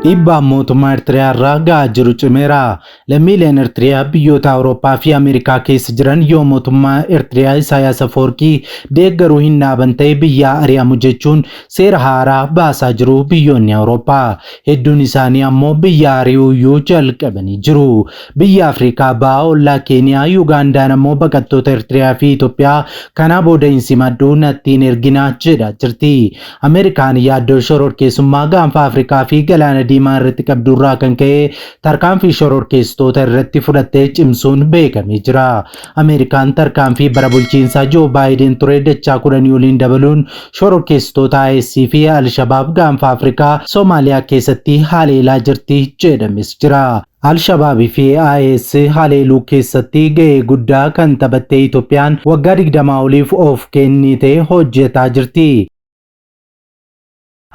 Dhiibbaan mootummaa Eertiriyaa irraa ga'aa jiru cimeera. Lammiileen Eertiriyaa biyyoota Awurooppaa fi Ameerikaa keessa jiran yoo mootummaa Eertiriyaa Isaayaas Afawarqii deeggaruu hin dhaaban ta'e biyyaa ari'amu jechuun seera haaraa baasaa jiru biyyoonni Awurooppaa. Hedduun isaanii ammoo biyya ari'uuyyuu jalqabanii jiru. Biyya Afrikaa Bahaa ollaa Keeniyaa, Yugaandaan ammoo baqattoota Eertiriyaa fi Itoophiyaa kanaa booda hin simadhu natti hin erginaa jedhaa jirti. Ameerikaan yaaddoo shororkeessummaa gaanfa Afrikaa fi Galaana Diimaa irratti qabdurraa kan ka'e tarkaanfii shororkeessitoota irratti fudhattee cimsuun beekamee jira. Ameerikaan tarkaanfii bara bulchiinsaa Joo Baayiden ture dachaa 10 oliin dabaluun shororkeessitoota IS fi Al-Shabaab gaanfa Afrikaa Somaaliyaa keessatti haleelaa jirti jedhames jira. Al-Shabaab fi IS haleeluu keessatti gahee guddaa kan taphatte Itoophiyaan waggaa 20 oliif of kennitee hojjetaa jirti.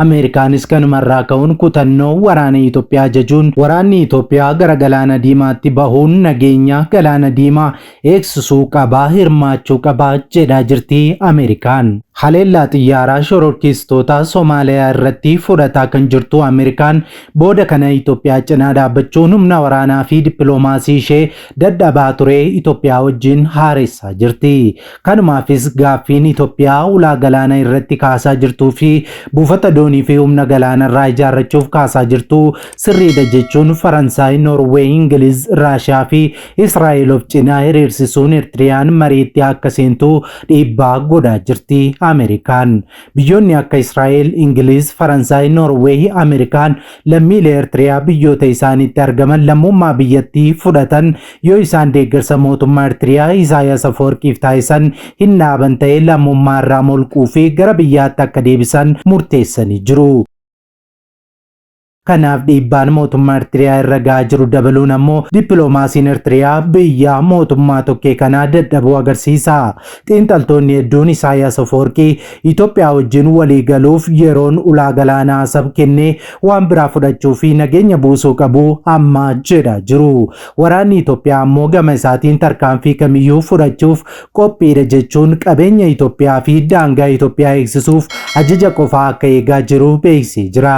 Ameerikaanis kanumarraa ka'uun kutannoo waraana Itoophiyaa ajajuun waraanni Itoophiyaa gara Galaana Diimaatti bahuun nageenya Galaana Diimaa eegsisuu qaba, hirmaachuu qaba jedhaa jirti Ameerikaan. Haleellaa xiyyaaraa shororkeessitoota Somaaliyaa irratti fudhataa kan jirtu Ameerikaan booda kana Itoophiyaa cinaa dhaabbachuun humna waraanaa fi dippiloomaasii ishee dadhabaa ture Itoophiyaa wajjin haaressaa jirti. Kanumaafis gaaffiin Itoophiyaa ulaa galaana irratti kaasaa jirtuu fi buufata doonii fi humna galaanarraa ijaarrachuuf kaasaa jirtu sirriidha jechuun Faransaay, Noorweey, Ingiliz, Raashiyaa fi Israa'el of cinaa hiriirsisuun Eertiriyaan mariitti akka seentu dhiibbaa godhaa jirti Ameerikaan. Biyyoonni akka Israa'el, Ingiliz, Faransaay, Noorweey, Ameerikaan lammiilee Eertiriyaa biyyoota isaaniitti argaman lammummaa biyyattii fudhatan yoo isaan deeggarsa mootummaa Eertiriyaa Isaayaas Afawarqiif taasisan hin dhaaban ta'e lammummaa irraa molquu fi gara biyyaatti akka deebisan murteessanii jiru. Kanaaf dhiibbaan mootummaa Eertiriyaa irra ga'aa jiru dabaluun ammoo dippiloomaasiin Eertiriyaa biyya mootummaa tokkee kanaa dadhabuu agarsiisa. Xiinxaltoonni hedduun Isaayaas Afawarqii Itoophiyaa wajjin walii galuuf yeroon ulaa galaanaa Asab kennee waan biraa fudhachuu fi nageenya buusuu qabu amma jedhaa jiru. Waraanni Itoophiyaa ammoo gama isaatiin tarkaanfii kamiyyuu fudhachuuf qophiidha jechuun qabeenya Itoophiyaa fi daangaa Itoophiyaa eegsisuuf ajaja qofaa akka eegaa jiru beeksisee jira.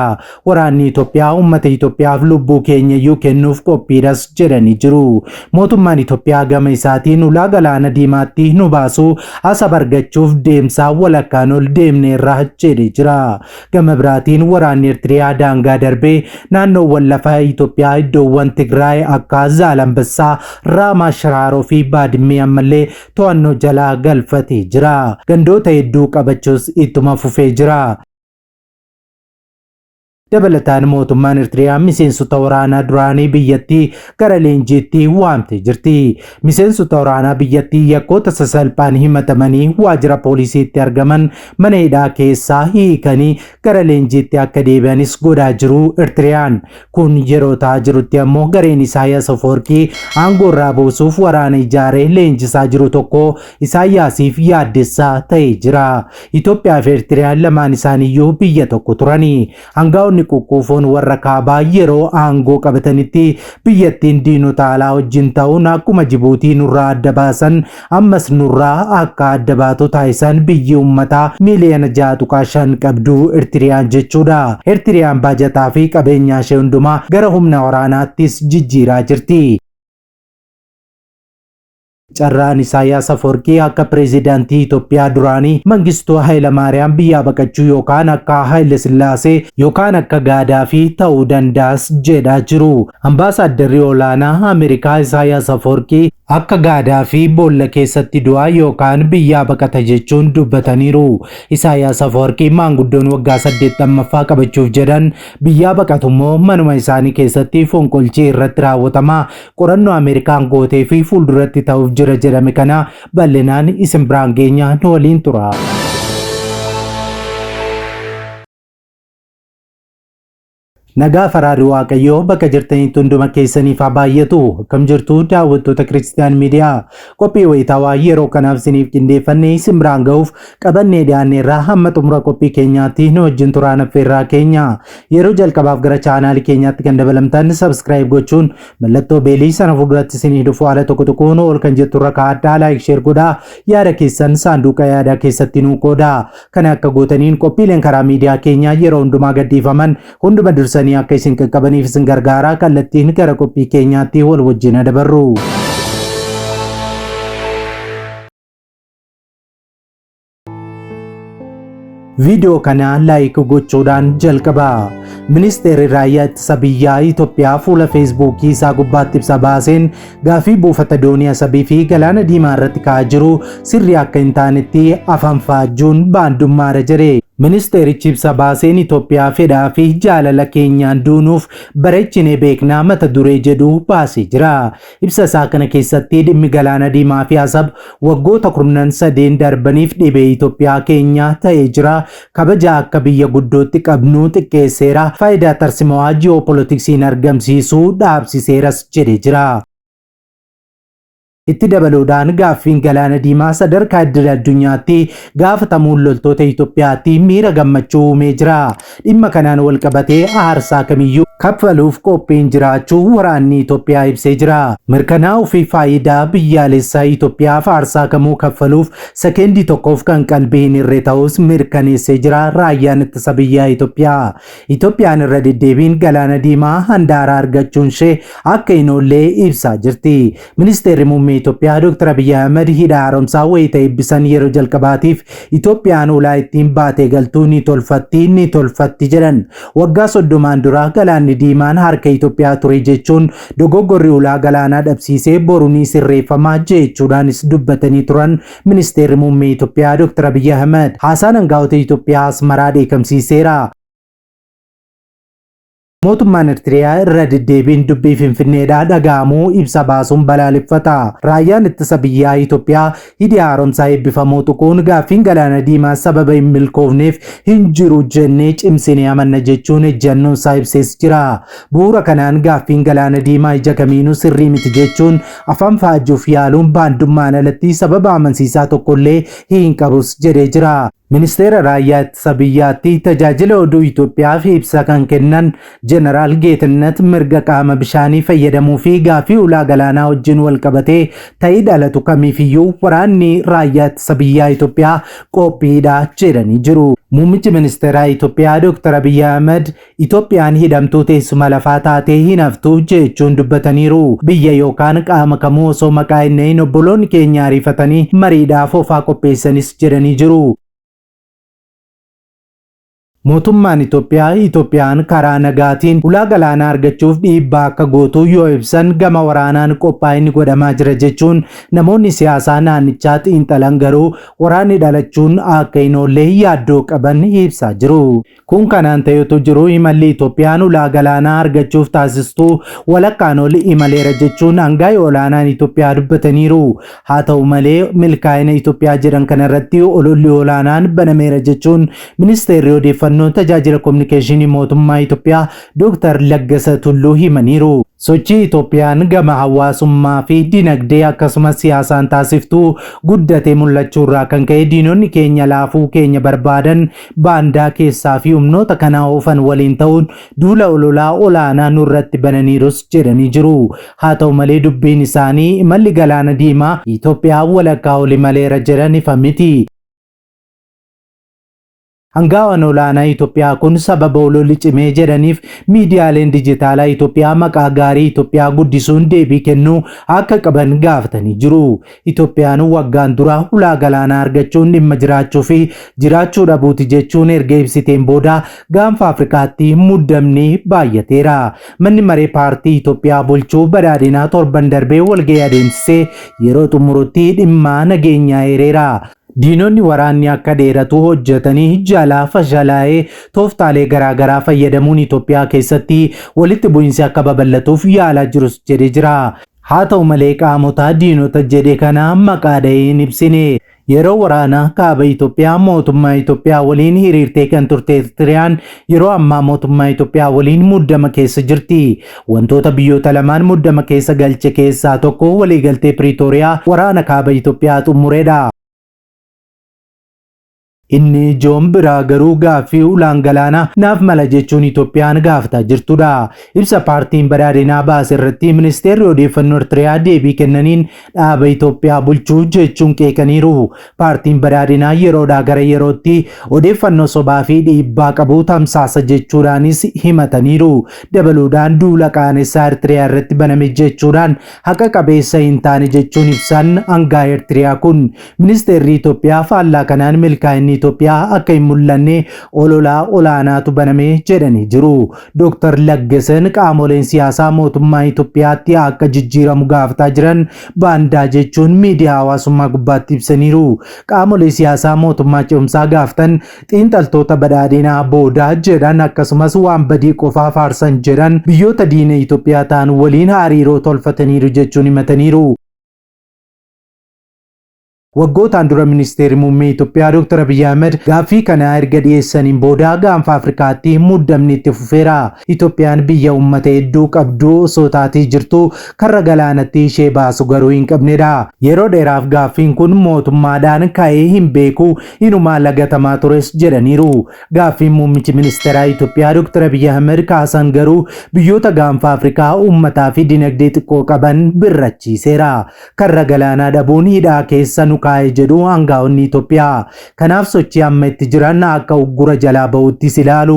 Waraanni Itoophiyaa uummata Itoophiyaaf lubbuu keenyayyuu kennuuf qophiidhas jedhanii jiru. Mootummaan Itoophiyaa gama isaatiin ulaa galaana diimaatti nu baasuu Asab argachuuf deemsaa walakkaan ol deemneerra jedhee jira. Gama biraatiin waraanni Eertiriyaa daangaa darbee naannoowwan lafa Itoophiyaa iddoowwan Tigraay akka Zaalambassaa, Raamaa, Shiraaroo fi Baadimmee ammallee to'annoo jala galfatee jira. Gandoota hedduu qabachuus ittuma fufee jira. Dabalataan mootummaan Eertiriyaa miseensota waraanaa duraanii biyyattii gara leenjiitti waamtee jirti. Miseensota waraanaa biyyattii yakkoota sasalphaan himatamanii waajjira poolisiitti argaman mana hidhaa keessaa hiikanii gara leenjiitti akka deebi'anis godhaa jiru Eertiriyaan. Kun yeroo ta'aa jirutti ammoo gareen Isaayyaas Afawarqii aangoo irraa buusuuf waraana ijaaree leenjisaa jiru tokko Isaayyaasiif yaaddessaa ta'ee jira. Itoophiyaa fi Eertiriyaan lamaan isaaniiyyuu biyya tokko turani. Angaa'onni quqquufoon warra kaabaa yeroo aangoo qabatanitti biyyattiin diinota alaa wajjin ta'uun akkuma Jibuutii nurraa adda baasan ammas nurraa akka adda baatu taasisan biyyi uummataa miiliyoona 6.5 qabdu Eertiriyaan jechuudha. Eertiriyaan baajataa fi qabeenyaa ishee hundumaa gara humna waraanaattis jijjiiraa jirti. Carraan Isaayyaas Afawarqii akka pireezidaantii Itoophiyaa duraanii Mangistuu Hayilamaariyaam biyyaa baqachuu yookaan akka Hayilasillaasee yookaan akka Gaadaafii ta'uu danda'as jedhaa jiru. Ambaasaaddarri olaanaa Ameerikaa Isaayyaas Afawarqii akka Gaadaafii boolla keessatti du'a yookaan biyyaa baqata jechuun dubbataniiru. Isaayyaas Afawarqii maanguddoon waggaa 80ffaa qabachuuf jedhan biyyaa baqatu immoo manuma isaanii keessatti fonqolchi irratti raawwatama. Qorannoo Ameerikaan gootee fi fuulduratti ta'uuf jira jedhame kana bal'inaan isin biraan geenya nu waliin tura. Nagaa faraarri Waaqayyoo bakka jirtanitti hunduma keessaniif haa baay'atu. Akkam jirtu daawwattoota Kiristiyaan Miidiyaa? Qophii wayitaawaa yeroo kanaaf isiniif qindeeffannee isin biraan ga'uuf qabannee dhiyaanneerraa hamma xumura qophii keenyaatti nu wajjin turaan affeerraa keenya. Yeroo jalqabaaf gara chaanaalii keenyaatti kan dabalamtan subscribe gochuun mallattoo beelii sana fuulduratti isinii dhufu haala tokko tokkoon ol kan jettu irra kaa'adhaa like share godhaa yaada keessan saanduqa yaadaa keessatti nuu qoodaa. Kana akka gootaniin qophiileen karaa miidiyaa keenyaa yeroo hundumaa gadhiifaman hunduma dursanii Dursanii akka isin qaqqabaniif isin gargaara. Kallattiin gara qophii keenyaatti wal wajjin haa dabarru. Viidiyoo kana laayik gochuudhaan jalqaba. Ministeerri Raayyaa Ittisa Biyyaa Itoophiyaa fuula Feesbuukii isaa gubbaatti ibsa baaseen gaaffii buufata doonii Asabii fi Galaana Diimaa irratti ka'aa jiru sirrii akka hin taanetti afaan faajjuun baandummaadha jedhe. Ministeerichi ibsa baaseen Itoophiyaa fedhaa fi jaalala keenyaan duunuuf bareechinee beeknaa mata duree jedhu baasee jira. Ibsa isaa kana keessatti dhimmi Galaana Diimaa fi Asab waggoota kurnan sadeen darbaniif dhibee Itoophiyaa keenya ta'ee jira. Kabaja akka biyya guddootti qabnu xiqqeesseera. Faayidaa tarsimawaa ji'oopolotiksiin argamsiisuu dhaabsiseeras jedhee jira. Itti dabaluudhaan gaaffiin Galaana Diimaa sadarkaa idil addunyaatti gaafatamuun loltoota Itoophiyaatti miira gammachuu uumee jira. Dhimma kanaan walqabatee aarsaa kamiyyuu kaffaluuf qophiin jiraachuu waraanni Itoophiyaa ibsee jira. Mirkanaa'uu fi faayidaa biyyaalessaa Itoophiyaaf aarsaa kamuu kaffaluuf sekeendii tokkoof kan qalbii hin hirre ta'us mirkaneessee jira raayyaan ittisa biyyaa Itoophiyaa. Itoophiyaan irra deddeebiin Galaana Diimaa handaara argachuun ishee akka hin oollee ibsaa jirti. Ministeerri Muummee Itoophiyaa Dr. Abiyyi Ahimad hidha haaromsaa wayita eebbisan yeroo jalqabaatiif Itoophiyaan ulaa ittiin baatee galtuu ni tolfatti ni tolfatti jedhan. Waggaa 30n dura galaanni diimaan harka Itoophiyaa ture jechuun dogoggorri ulaa galaanaa dhabsiisee boru ni sirreeffama jechuudhaanis dubbatanii turan Ministeerri Muummee Itoophiyaa Dr. Abiyyi Ahimad. Haasaan angaa'ota Itoophiyaa Asmaraa dheekamsiiseera. Mootummaan Ertiriyaa irra deddeebiin dubbii Finfinneedhaa dhaga'amuu ibsa baasuun balaaleffata. Raayyaan ittisa biyyaa Itoophiyaa hidhi haaromsaa eebbifamuu tuquun gaaffiin Galaana Diimaa sababa hin milkoofneef hin jiru jennee cimsinee amanna jechuun ejjannoo isaa ibsees jira. Bu'uura kanaan gaaffiin Galaana Diimaa ija kamiinuu sirrii miti jechuun afaan faajuuf yaaluun baandummaan alatti sababa amansiisaa tokkollee hin qabus jedhee jira. Ministeera Raayyaa Ittisa Biyyaatti tajaajila oduu Itoophiyaaf ibsa kan kennan Jeneraal Geetinnat mirga qaama bishaanii fayyadamuu fi gaaffii ulaa galaanaa wajjin walqabatee ta'ii dhalatu kamiifiyyuu waraanni Raayyaa Ittisa Biyyaa Itoophiyaa qophiidha jedhanii jiru. Muummichi Ministeeraa Itoophiyaa Dr. Abiyyi Ahmad Itoophiyaan hidhamtuu teessuma lafaa taatee hin haftu jechuun dubbataniiru. Biyya yookaan qaama kamuu osoo maqaa hin dhahin obboloonni keenya ariifatanii mariidhaaf ofaa qopheessanis jedhanii jiru. Mootummaan Itoophiyaa Itoophiyaan karaa nagaatiin ulaa galaanaa argachuuf dhiibbaa akka gootu yoo ibsan gama waraanaan qophaa'inni godhamaa jira jechuun namoonni siyaasaa naannichaa xiinxalan garuu waraanni dhalachuun akka hin oolle yaaddoo qaban ibsaa jiru. Kun kanaan ta'ee utuu jiruu imalli Itoophiyaan ulaa galaanaa argachuuf taasistu walakkaan ol imaleera jechuun angaa'ii olaanaan Itoophiyaa dubbataniiru. Haa ta'u malee milkaa'ina Itoophiyaa jedhan kanarratti ololli olaanaan banameera jechuun ministeerri odeeffannoo tajaajila kominikeeshinii mootummaa Itoophiyaa Dooktar Laggasa Tulluu himaniiru. Sochii Itoophiyaan gama hawaasummaa fi dinagdee akkasumas siyaasaan taasiftu guddatee mul'achuurraa kan ka'e diinonni keenya laafuu keenya barbaadan baandaa keessaa fi humnoota kanaa oofan waliin ta'uun duula ololaa olaanaa nurratti bananiirus jedhanii jiru. Haa ta'u malee dubbiin isaanii imalli Galaana Diimaa Itoophiyaa walakkaa ol imaleera jedhan ifa miti. Angaawaan olaanaa Itoophiyaa kun sababa ololli cimee jedhaniif miidiyaaleen dijitaalaa Itoophiyaa maqaa gaarii Itoophiyaa guddisuun deebii kennuu akka qaban gaafatanii jiru. Itoophiyaan waggaan dura ulaa galaanaa argachuun dhimma jiraachuu fi jiraachuu dhabuuti jechuun erga ibsiteen booda gaanfa Afrikaatti muddamni baay'ateera. Manni maree paartii Itoophiyaa bulchuu badhaadhinaa torban darbee walgahii adeemsisee yeroo xumurutti dhimma nageenyaa eereera. Diinonni waraanni akka dheeratu hojjetanii jalaa fashalaa'ee tooftaalee garaagaraa fayyadamuun Itoophiyaa keessatti walitti bu'iinsi akka babal'atuuf yaalaa jirus jedhee jira. Haa ta'u malee qaamota diinota jedhe kana maqaa dhahee hin ibsine. Yeroo waraana kaaba Itoophiyaa mootummaa Itoophiyaa waliin hiriirtee kan turte Eertiriyaan yeroo ammaa mootummaa Itoophiyaa waliin muddama keessa jirti. Wantoota biyyoota lamaan muddama keessa galche keessaa tokko waliigaltee Piriitooriyaa waraana kaaba Itoophiyaa xumuredha. Inni ijoon biraa garuu gaaffii ulaan galaanaa naaf mala jechuun Itoophiyaan gaafataa jirtudha. Ibsa paartiin badhaadhinaa baase irratti ministeerri odeeffannoo Eertiriyaa deebii kennaniin dhaaba Itoophiyaa bulchuu jechuun qeeqaniiru. Paartiin badhaadhinaa yeroodhaa gara yerootti odeeffannoo sobaa fi dhiibbaa qabu tamsaasa jechuudhaanis himataniiru. Dabaluudhaan duula qaanessaa Eertiriyaa irratti baname jechuudhaan haqa qabeessa hin taane jechuun ibsan hangaa Eertiriyaa kun. Ministeerri Itoophiyaa faallaa kanaan milkaa'inni Itoophiyaa akka hin mul'anne ololaa olaanaatu baname jedhanii jiru. Dr. Laggasen qaamoleen siyaasaa mootummaa Itoophiyaatti akka jijjiiramu gaafataa jiran baandaa jechuun miidiyaa hawaasummaa gubbaatti ibsaniiru. Qaamolee siyaasaa mootummaa ce'umsaa gaafatan xiinxaltoota badhaadhinaa boodaa jedhan akkasumas waan badii qofaa faarsan jedhan biyyoota diina Itoophiyaa ta'an waliin hariiroo tolfataniiru jechuun himataniiru. Waggootaan dura ministeerri muummee Itoophiyaa Dr. Abiyyi Ahmed gaaffii kana erga dhiyeessaniin booda gaanfa Afrikaatti muddamni itti fufeera. Itoophiyaan biyya uummata hedduu qabdu osoo taatee jirtu karra galaanatti ishee baasu garuu hin qabnedha. Yeroo dheeraaf gaaffiin kun mootummaadhaan ka'ee hin beeku, inumaa lagatamaa tures jedhaniiru. Gaaffiin muummichi ministeeraa Itoophiyaa Dr. Abiyyi Ahmed kaasan garuu biyyoota gaanfa Afrikaa uummataa fi dinagdee xiqqoo qaban birrachiiseera. Karra galaanaa dhabuun hidhaa keessa nu kaa'e jedhu hangaa'onni Itoophiyaa. Kanaaf sochii amma itti jiran akka uggura jalaa ba'uttis ilaalu.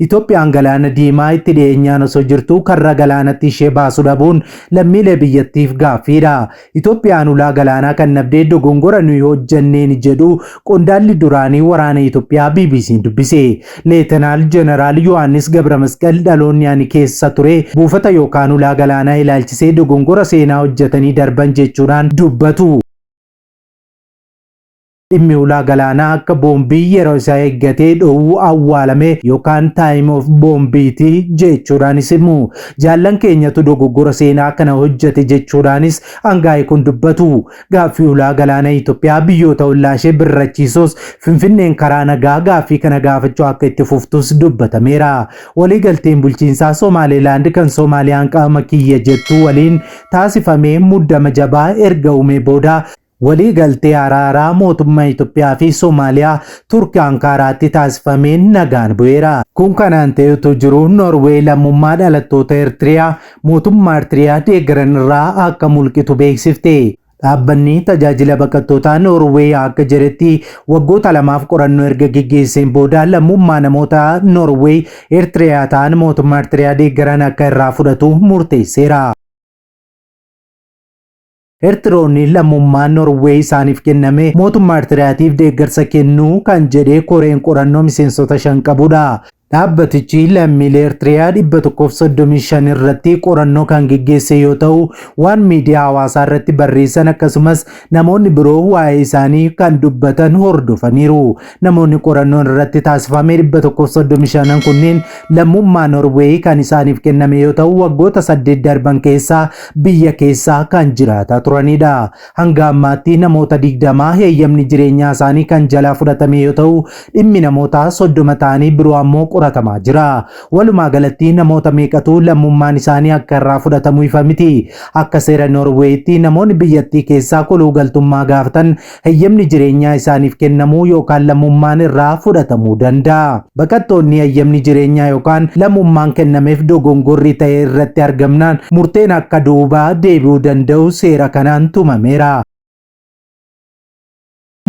Itoophiyaan galaana diimaa itti dhiyeenyaan osoo jirtu karra galaanatti ishee baasu dhabuun lammiilee biyyattiif gaaffiidha. Itoophiyaan ulaa galaanaa kan dhabdee dogongora nuyi hojjanneen jedhu qondaalli duraanii waraana Itoophiyaa BBC'n dubbise. Leetanaal Jeneraal Yohaannis Gabramasqal dhaloonni ani keessa ture buufata yookaan ulaa galaanaa ilaalchisee dogongora seenaa hojjetanii darban jechuudhaan dubbatu. Dhimmi ulaa galaanaa akka boombii yeroo isaa eeggatee dhoowwu awwaalame yookaan time of boombiiti jechuudhaanis himu. Jaallan keenyatu dogoggora seenaa kana hojjete jechuudhaanis hangaa'e kun dubbatu. Gaaffii ulaa galaana Itoophiyaa biyyoota ollaa ishee birrachiisus Finfinneen karaa nagaa gaaffii kana gaafachuu akka itti fuftus dubbatameera. Waliigalteen bulchiinsaa Somaalilaand kan Soomaaliyaan qaama kiyya jettu waliin taasifamee muddama jabaa erga uumee booda waliigaltee araaraa mootummaa Itoophiyaa fi Somaaliyaa Turki Ankaaraatti taasifameen nagaan bu'eera. Kun kanaan ta'etu jiru Norwee lammummaa dhalattoota Eertiriyaa mootummaa Eertiriyaa deeggaran irraa akka mulqitu beeksifte. Dhaabbanni tajaajila baqattootaa Noorweey akka jedhetti waggoota lamaaf qorannoo erga geggeesseen booda lammummaa namoota Noorweey Eertiriyaa ta'an mootummaa Eertiriyaa deeggaran akka irraa fudhatu murteesseera. Eertiroonni lammummaan Noorweey isaaniif kenname mootummaa Eertiriyaatiif deeggarsa kennuu kan jedhee koreen qorannoo miseensota 5 qabudha. Dhaabbatichi lammiilee Eertiriyaa 135 irratti qorannoo kan geggeesse yoo ta'u, waan miidiyaa hawaasaa irratti barreessan akkasumas namoonni biroo waa'ee isaanii kan dubbatan hordofaniiru. Namoonni qorannoon irratti taasifame 135 kunneen lammummaa Noorweey kan isaaniif kenname yoo ta'u, waggoota 8 darban keessaa biyya keessaa kan jiraataa turanidha. Hanga ammaatti namoota 20 heeyyamni jireenyaa isaanii kan jalaa fudhatame yoo ta'u, dhimmi namoota 30 ta'anii biroo ammoo qoratamaa jira. Walumaa galatti namoota meeqatu lammummaan isaanii akka irraa fudhatamu ifa miti. Akka seera Noorweeyitti namoonni biyyattii keessaa koluu galtummaa gaafatan heeyyamni jireenyaa isaaniif kennamuu yookaan lammummaan irraa fudhatamuu danda'a. Baqattoonni heeyyamni jireenyaa yookaan lammummaan kennameef dogongorri ta'e irratti argamnaan murteen akka duubaa deebi'uu danda'u seera kanaan tumameera.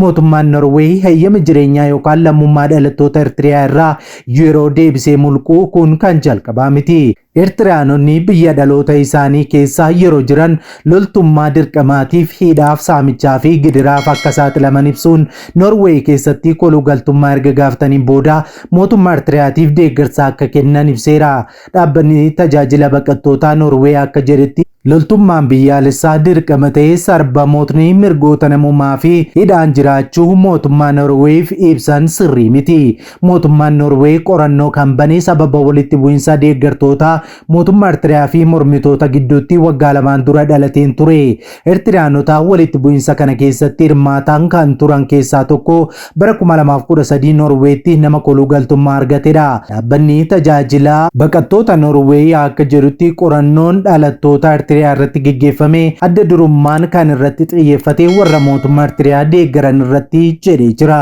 Mootummaan Norweey heeyyama jireenyaa yookaan lammummaa dhalattoota Eertiriyaa irraa yeroo deebisee mulquu kun kan jalqabaa miti. Eertiriyaanonni biyya dhaloota isaanii keessaa yeroo jiran loltummaa dirqamaatiif hidhaaf saamichaa fi gidiraaf akka saaxilaman ibsuun Norweey keessatti koluu galtummaa erga gaafataniin booda mootummaa Eertiriyaatiif deeggarsa akka kennan ibseera. Dhaabbanni tajaajila baqattootaa Norweey akka jedhetti loltummaan biyyaalessaa dirqama ta'ee sarbamootni mirgoota namummaa fi hidhaan jiraachuu mootummaa Norweef ibsan sirrii miti. Mootummaan Norweey qorannoo kan bane sababa walitti bu'insa deeggartoota mootummaa Eertiriyaa fi mormitoota gidduutti waggaa lamaan dura dhalateen ture. Eertiriyaanota walitti bu'insa kana keessatti hirmaataan kan turan keessaa tokko bara 2013 Norweetti nama koluu galtummaa argatedha. Dhaabbanni tajaajila baqattoota Norweey akka jedhutti qorannoon dhalattoota Eertiriyaa irratti geggeeffame adda durummaan kan irratti xiyyeeffate warra mootummaa Eertiriyaa deeggaran irratti jedhee jira.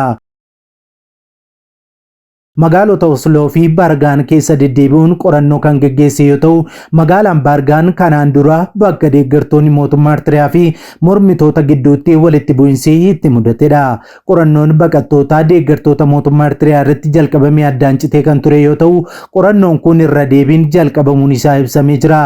Magaalota Osloo fi Baargaan keessa deddeebi'uun qorannoo kan geggeesse yoo ta'u, magaalaan Baargaan kanaan dura bakka deeggartoonni mootummaa Ertiriyaa fi mormitoota gidduutti walitti bu'insi itti mudatedha. Qorannoon baqattootaa deeggartoota mootummaa Ertiriyaa irratti jalqabamee addaan citee kan ture yoo ta'u, qorannoon kun irra deebiin jalqabamuun isaa ibsamee jira.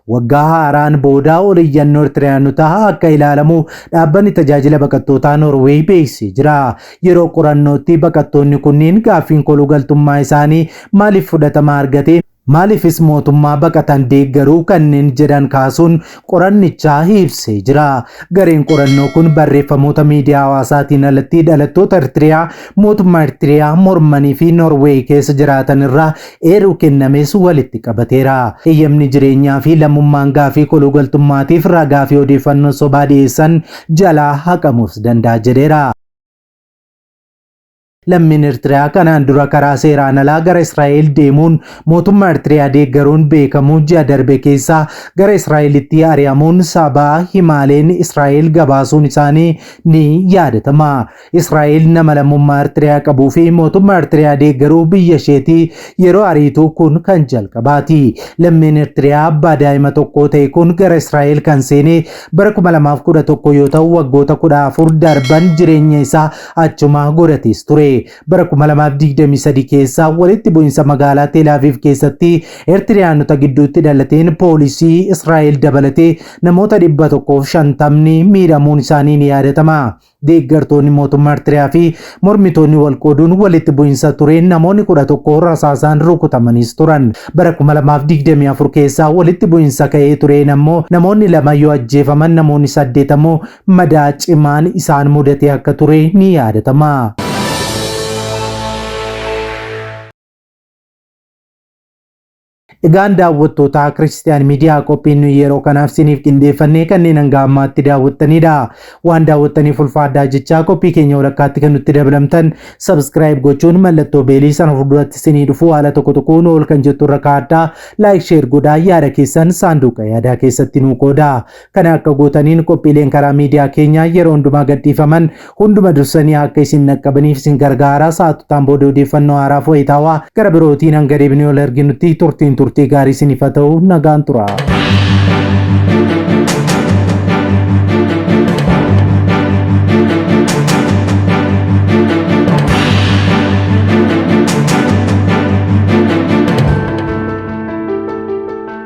Waggaa haaraan booda ol iyyannoo Ertiriyaanotaa akka ilaalamu dhaabbanni tajaajila baqattootaa Noorweey beeksisee jira. Yeroo qorannootti baqattoonni kunniin gaaffiin kooluu galtummaa isaanii maaliif fudhatama argate? Maaliifis mootummaa baqatan deeggaruu kanneen jedhan kaasuun qorannichaa ibsee jira. Gareen qorannoo kun barreeffamoota miidiyaa hawaasaatiin alatti dhalattoota Ertiriyaa mootummaa Ertiriyaa mormanii fi Noorweey keessa jiraatan irraa eeruu kennames walitti qabateera. Eeyyamni jireenyaa fi lammummaan gaafii kooluu galtummaatiif ragaa fi odeeffannoo sobaa dhiyeessan jalaa haqamuus danda'a jedheera. Lammiin Ertiriyaa kanaan dura karaa seeraan alaa gara Israa'el deemuun mootummaa Ertiriyaa deeggaruun beekamu ji'a darbe keessaa gara Israa'elitti ari'amuun sabaa himaaleen Israa'el gabaasuun isaanii ni yaadatama. Israa'el nama lammummaa Ertiriyaa qabuu fi mootummaa Ertiriyaa deeggaruu biyya isheetii yeroo ariitu kun kan jalqabaati. Lammiin Ertiriyaa abbaa daa'ima tokkoo ta'e kun gara Israa'el kan seene bara 2011 yoo ta'u, waggoota 14 darban jireenya isaa achuma godhatees ture. Bara 2023 keessa walitti bu'insa magaalaa Tel Aviv keessatti Ertiriyaanota gidduutti dhalateen poolisii Israa'el dabalatee namoota 150 miidhamuun isaanii ni yaadatama. Deeggartoonni mootummaa Ertiriyaa fi mormitoonni wal qooduun walitti bu'insa tureen namoonni 11 rasaasaan rukutamaniis turan. Bara 2024 keessa walitti bu'insa ka'ee tureen ammoo namoonni 2 yoo ajjeefaman namoonni 8 ammoo madaa cimaan isaan mudatee akka ture ni yaadatama. Egaan daawwattootaa Kiristiyaan Miidiyaa, qophiin nuyi yeroo kanaaf siniif qindeeffannee kanneen hanga ammaatti daawwattanidha. Waan daawwattaniif ulfaadhaa jechaa, qophii keenya walakkaatti kan nutti dabalamtan subscribe gochuun mallattoo beelii sana fuulduratti sinii dhufu haala tokko tokkoon ol kan jettu irra kaa'adhaa. Like, share godhaa, yaada keessan saanduqa yaadaa keessatti nuu qoodaa. Kana akka gootaniin qophiileen karaa miidiyaa keenyaa yeroo hundumaa gadhiifaman hunduma dursanii akka isin dhaqqabaniif isin gargaara. Sa'aatotaan booda odeeffannoo haaraa wayitaawaa gara birootiin hanga deebinee ol arginutti turtiin turtii gaarii isiniif haa ta'u, nagaan tura.